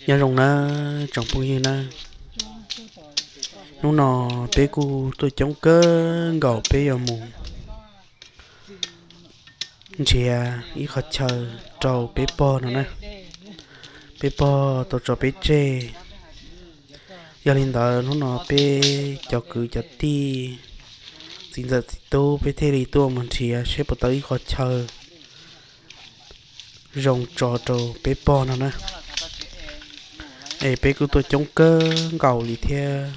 Nyob zoo na tsoom phooj ywg na, hnub no peb kuj tuaj coob kawg nkaus peb yuav mus nrhiav ib qhov chaw rau peb pog no na. Peb pog tau tso peb tseg. Yog li ntawd hnub no peb cov kwv cov tij, txiv ntxawm txiv tub peb thiaj li tuaj mus nrhiav seb puas tau ib qhov chaw zoo tso rau peb pog no na. Es peb kuj tuaj coob kawg nkaus li thiab.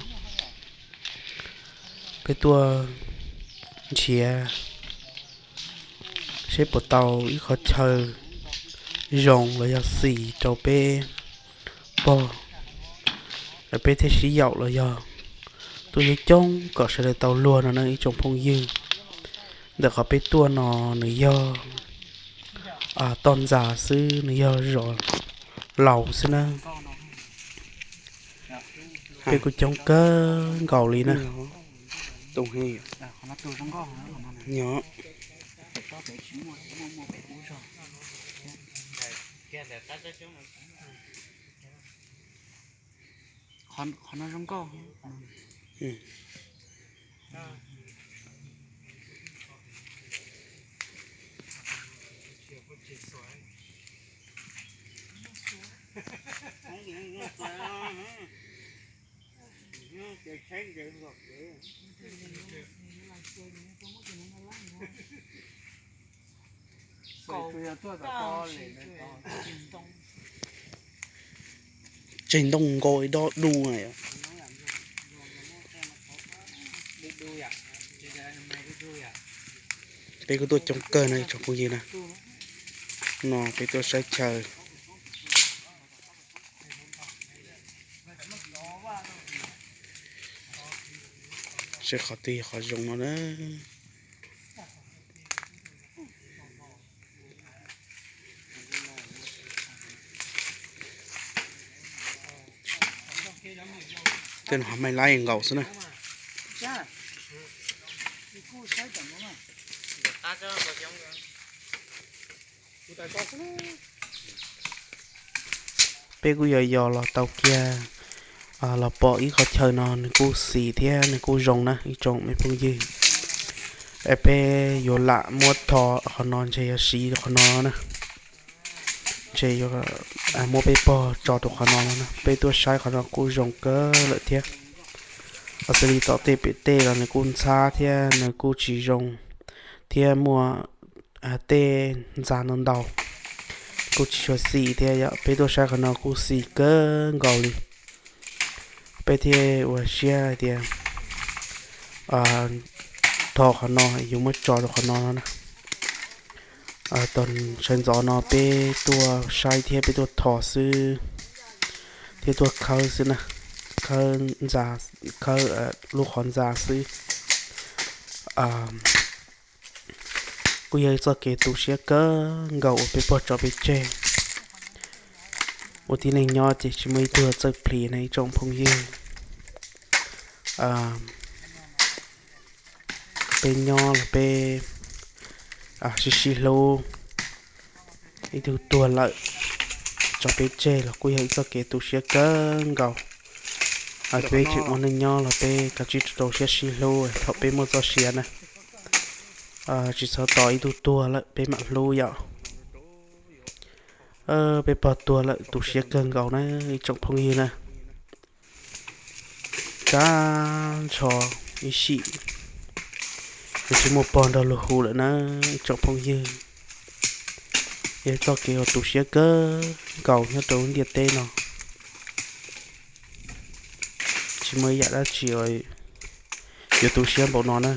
Peb tuaj nrhiav seb puas tau ib qhov chaw zoo los yog xis rau peb pog, peb thiaj sib yaum los yog tuaj coob coob kom sawv daws tau luag no na ib tsoom phooj ywg. Ntawm qhov peb tuaj no nws yog toj ntxas xwb, nws yog zos laus xwb na. Peb kuj coob kawg nkaus li na. Tseg ntoo nkaus ib dob dub na. Peb kuj tuaj coob kawg no tsoom phooj ywg na. No peb tuaj saib chaw. Seb qhov twg yog qhov zoo no na. Tej no ho maij laib nkaus xwb na. Peb kuj yog yog los tau kiag los pom ib qhov chaw no nws kuj xis thiab nws kuj zoo na ib tsoom me phooj ywg. Es peb yuav lam muab tho qhov no ntshe yuav siv qhov no na. Ntshe yuav muab peb pog tso rau qhov no no na. Peb tuaj saib qhov no kuj zoo kawg lawm thiab. Xws li tom tej pem tej los nws kuj ntxhab thiab nws kuj tsis zoo thiab muaj tej ntxa ntau ntau, kuj tsis tshua xis thiab yom. Peb tuaj saib qhov no kuj xis kawg nkaus li. Peb thiaj ua siab hais tias tho qhov no yuav muab tso rau qhov no no na. Tag sawv ntxov no peb tuaj saib thiab peb tuaj tho xwb thiab tuaj khawb xwb na, khawb ntxa, khawb lub qhov ntxa xwb. Kuj yog ib txoj kev tu siab kawg nkaus uas peb pog tso peb tseg. Ua tib neeg nyob ces tsis muaj ib tug txawj plhis na ib tsoom phooj ywg. Peb nyob los peb sib sib hlub, ib tug tuag lawm tso peb tseg los kuj yog ib txoj kev tu siab kawg nkaus. Peb tseem ua neej nyob los peb kav tsij rau rau siab sib hlub thaum peb muaj txoj sia na. Tsis txhob tos ib tug tuag lawm peb mam hlub yom. Peb pog tuag lawm tu siab kawg nkaus na ib tsoom phooj ywg na. Tag nrho ib sim yuav tsis muaj pog nrog luag hu lawm na ib tsoom phooj ywg. Yog txoj kev uas tu siab kawg nkaus nyob rau lub ntiaj teb no. Tsis muaj ib yam dab tsi yuav tu siab npaum no na.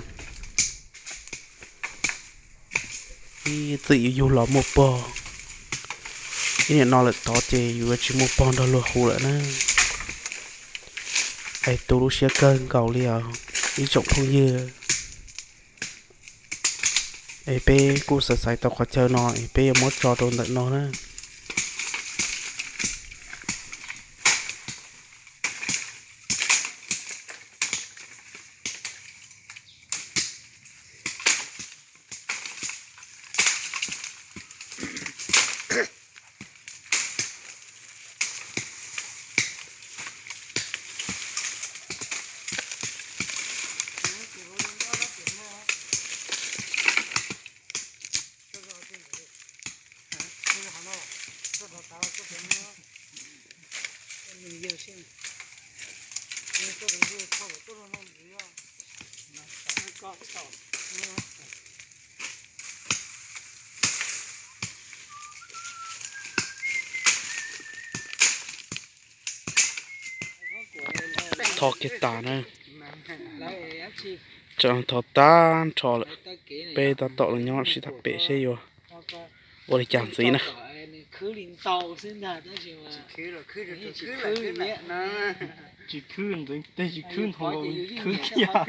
Ib txwm yus yug los muaj pog, ib niam no lawm tod ces yus yuav tsis muaj pog nrog luag hu lawm na. Es tu lub siab kawg nkaus li os ib tsoom phooj ywg. Es peb kuj xav xaiv tau qhov chaw no es peb yuav muab tso rau ntawm no na. Thov kiag tas na, tseem thov tag nrho lawm. Peb tab tom los nyob sib tham pem seb yuav ua li cas ntxiv na. Tsis khwb ntxiv, tej tsis khwb ntho, khwb kiag.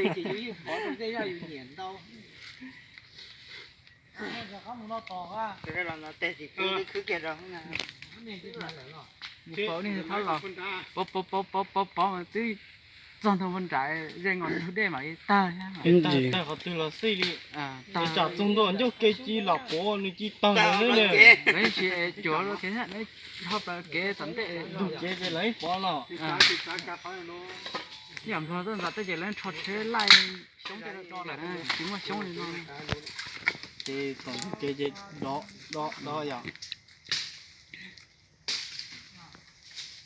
Pov, pov, pov, pov mas twb txog ntawm nram ze nkaus ntug dej mam li tawg. Tawg qhov twg los xij li, tsam txog ntua ncauj ke ci los pov nws ci tawg lawm. Lawv tsis cuav los kev, ho plaws kev tom ntej ntug kev ces lawv pov los. Yam nplog tuaj ntxas tej ces lawv rho tsheb laij xyoob tej rau lawm, tsis muaj xyoob li no. Ces tom ntug kev ces dov dov dov yom.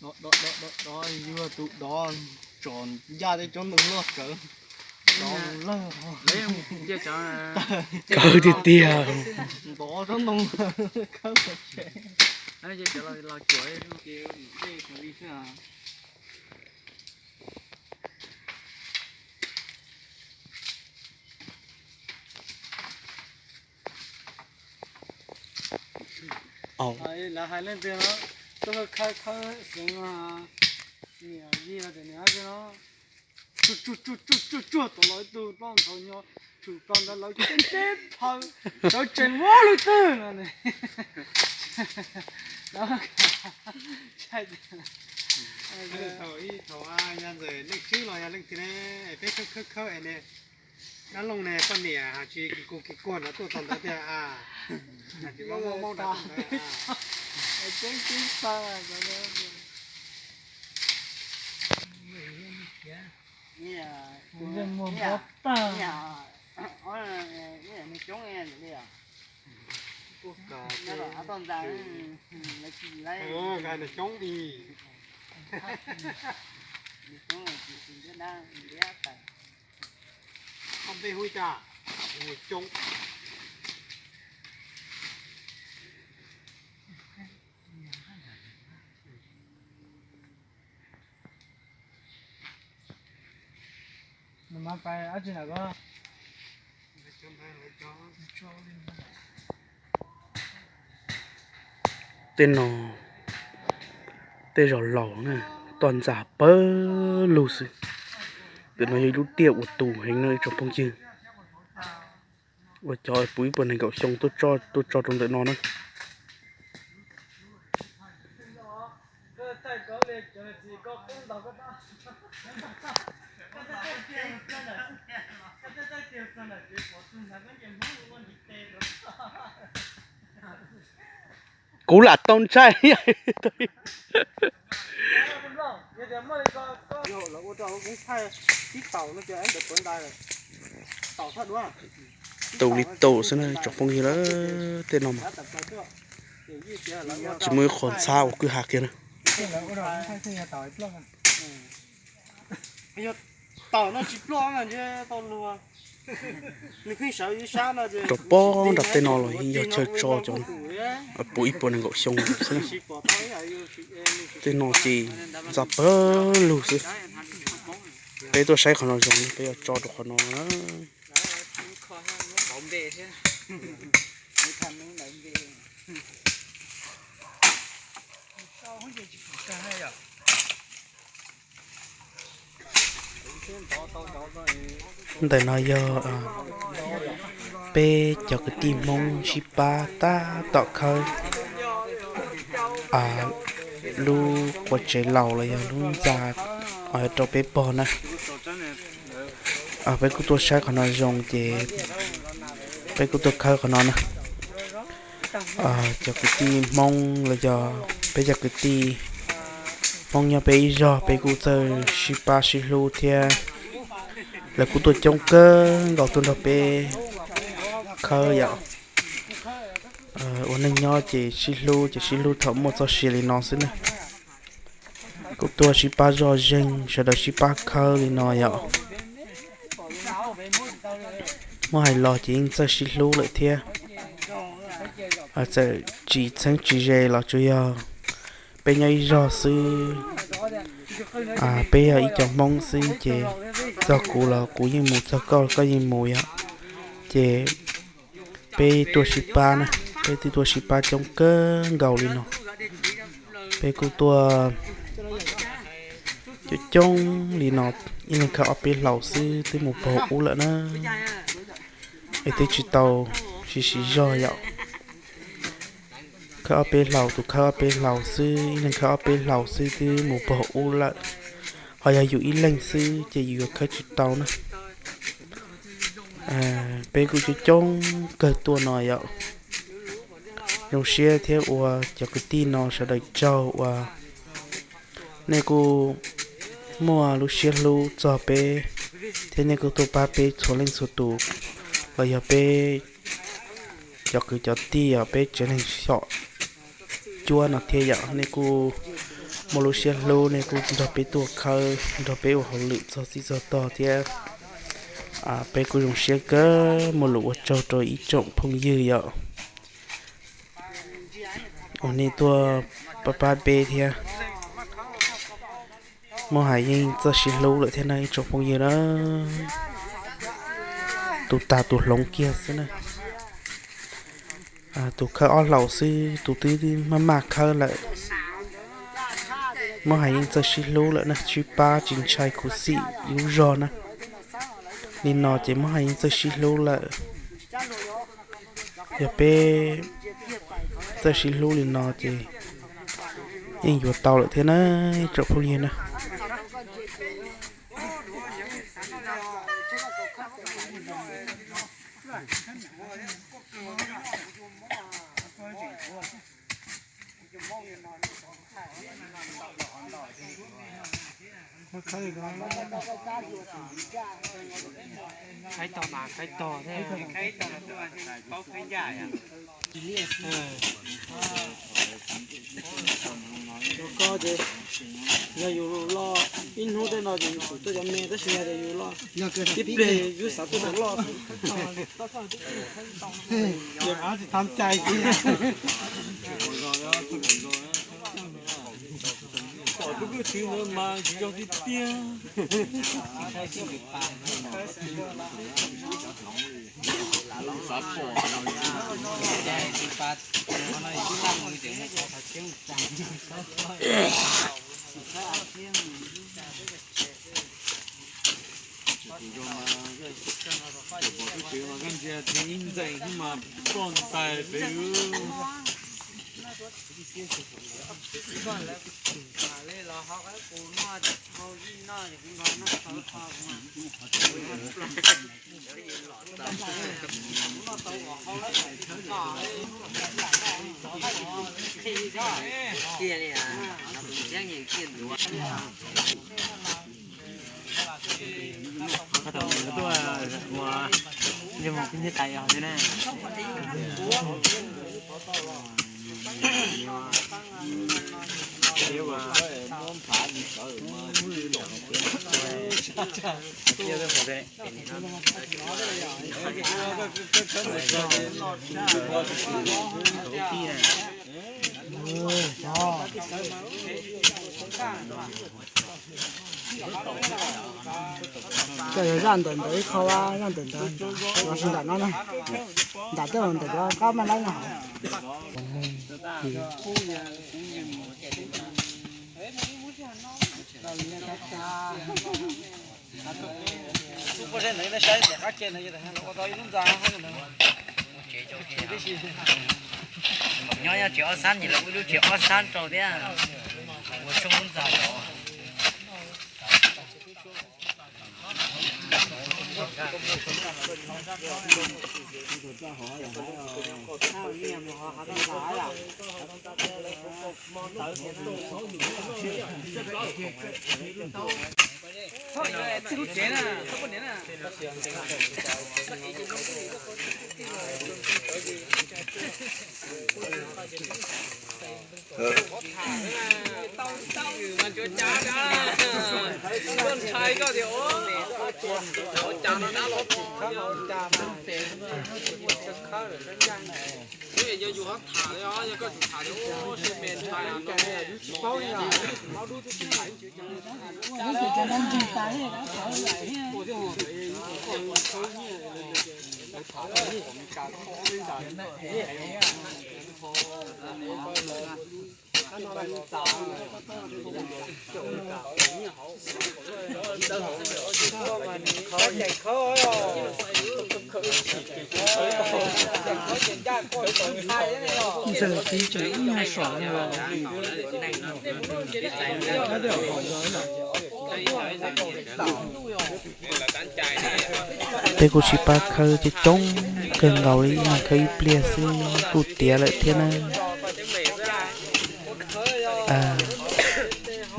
Dov dov dov dov, yuav tus dov tsom ncaj tej tsob ntoo loj tsawv. Dov lawg, kawg tiag tiag. Ntov tsob ntoo khawb pov tseg. Lawv hais leej twg no tuaj khawb khawb xeev, niam yig los tias niam no tsuag tsuag tsuag tsuag tsuag tsuag tau los ib tug plaub nthav nyo tshum plaws ntawd lawv teb teb phaw, lawv tseem muab lwm twg no. Thaum ib thaum yog ntxawm Leej Tswb los yog leej twg ne, peb khawb khawb khawb es ne, dab looj ne poj niam has tsis kis kus kis kuag no tuaj txog ntawd tiag a. Tsis mob mob mob rau ntawd. Nws coob li os. Nyob tom av toj ntxas, lawv tsis laib. Nws coob li. Nws coob li, tsis ntiab dab ntiab tais. Koj npe hu cas? Hu Coob. Nws mas pais dab tsi na koj? Tej no, tej zos laus na, toj ntxas pawg lug xwb. Ntawm no yog ib lub tiaj uas tus heev no ib tsoom phooj ywg. Ua cov puv ib puas nees nkaum xyoo tuaj tso rau ntawm no na. Kuv lam tau ntshai. Tus li tus xwb na tsoom phooj ywg, tej no mas tsis muaj ib qho ntxhab uas kwj ha kiag na. Rau pob nram tej no los yog chaw tso cov puv ib puas nees nkaum xyoo xwb na. Tej no ces ntxhab pawg lug xwb. Peb tuaj saib qhov no zoo, peb yuav tso rau qhov no na. Ntawm no yog peb cov kwv tij Hmoob sib pab tab tom khawb lub qua tsev laus los yog lub ntxa rau peb pog na. Peb kuj tuaj saib qhov no zoo ces peb kuj tuaj khawb qhov no na. Cov kwv tij Hmoob los yog peb cov kwv tij Hmoob nyob peb ib zog, peb kuj txawj sib pab sib hlub thiab. Lawv kuj tuaj coob kawg nkaus tuaj nrog peb khawb yom. Ua neej nyob ces sib hlub ces sib hlub thaum muaj txoj sia li no xwb na. Kuj tuaj sib pab zoj zeeg, sawv daws sib pab khawb li no yom. Muab hais los ces yeej txawj sib hlub lawm thiab. Txawm tsis txheeb tsis ze los tsuas yog peb nyob ib zog xwb, peb yog ib co Hmoob xwb ces txog kuv los kuv yeej mus, txog koj los koj yeej mus yom. Ces peb tuaj sib pab na, peb twb tuaj sib pab coob kawg nkaus li no. Peb kuj tuaj coob coob li no, ib leeg khawb ob peb hlau xwb twb mus puag ub lawm na. Es twb tsis tau sib siv zog yom. Khawb ob peb hlau, tus khawb ob peb hlau xwb, ib leeg khawb ob peb hlau xwb twb mus puag ub lawm. Ho yog yus ib leeg xwb ces yus yuav khawb tsis tau na. Peb kuj coob coob kawg tuaj no yom. Zoo siab thiab ua cov kwv tij no sawv daws tsaug uas nej kuj muaj lub siab hlub txog peb, thiab nej kuj tuaj pab peb txhua leej txhua tus, los yog peb cov kwv cov tij os, peb tsev neeg xyom cuab no thiab yom. Nej kuj muaj lub siab hlub, nej kuj nrog peb tuaj khawb, nrog peb ua hauj lwm txog txij txog tog thiab. Peb kuj zoo siab kawg, muaj lus ua tsaug rau ib tsoom phooj ywg yom, uas nej tuaj pab pab peb thiab. Muab hais yeej txawj sib hlub lawm thiab na ib tsoom phooj ywg na. Tus tag tus hloov kiag xwb na. Tus khawb ob hlau xwb tus twb maj maj khawb lawm. Muab hais yeej txawj sib hlub lawm na, sib pab tsis ntshai khuv xim lub zog na. Li no ces muab hais yeej txawj sib hlub lawm. Yog peb txawj sib hlub li no ces yeej yuav tau lawm thiab na ib tsoom phooj ywg na. Khaib tog mas khaib tog thiab. Koj ces yog yus los ib hnub tej no ces yus tsum tuaj cov me, tab sis yog tias yus los ib pliag yus xav tuaj cov loj. Ces av tsis tham cai kiag. Pom tus kwj txwv ntawd mas tsis yog tiag tiag. Tus zoo mas, tus pom tub tsev mas koj ntsia thiaj ib ntxees xwb mas ploj ntais pem. Koj tau tuaj ua yog mus kub hnyiab tais os thiab na. Koj yog zaj ntawm ntawd ib qho, zaj ntawm ntawd los sis nram no na, nram tej los ntawm qab maj laib no hauv. Nyob nyob tsev ob sab, nyias lawv ua lub tsev ob sab rau thiab, ua tshoob lub ntxa rau. Ntxawm txiv tseem ib nyuag saum li los. Peb kuj sib pab khawb coob coob kawg nkaus li, ib nyuag khawb ib pliag xwb kuj tiav lawm thiab na.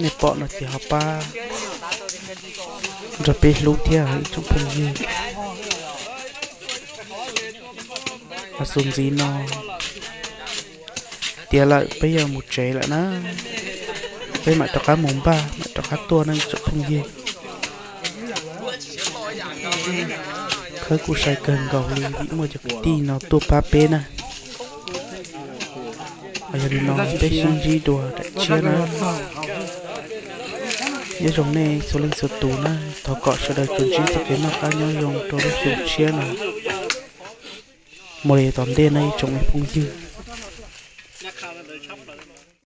Nej pom no ces ho pab nrog peb hlub thiab ib tsoom phooj ywg. Mas xus ntxiv no tiav lawm, peb yuav mus tsev lawm na. Peb mam rov qab mus npaj, mam rov qab tuaj na ib tsoom phooj ywg. Khawb kuj sai kawg nkaus li vim muaj cov kwv tij no tuaj pab peb na. Yog li no peb sib ntsib dua daim tshiab na. Nyob zoo nej txhua leej txhua tus na, thov kom sawv daws tsuas ntsib txoj kev noj qab nyob zoo rau lub xyoo tshiab no. Mus li tom ntej na ib tsoom phooj ywg.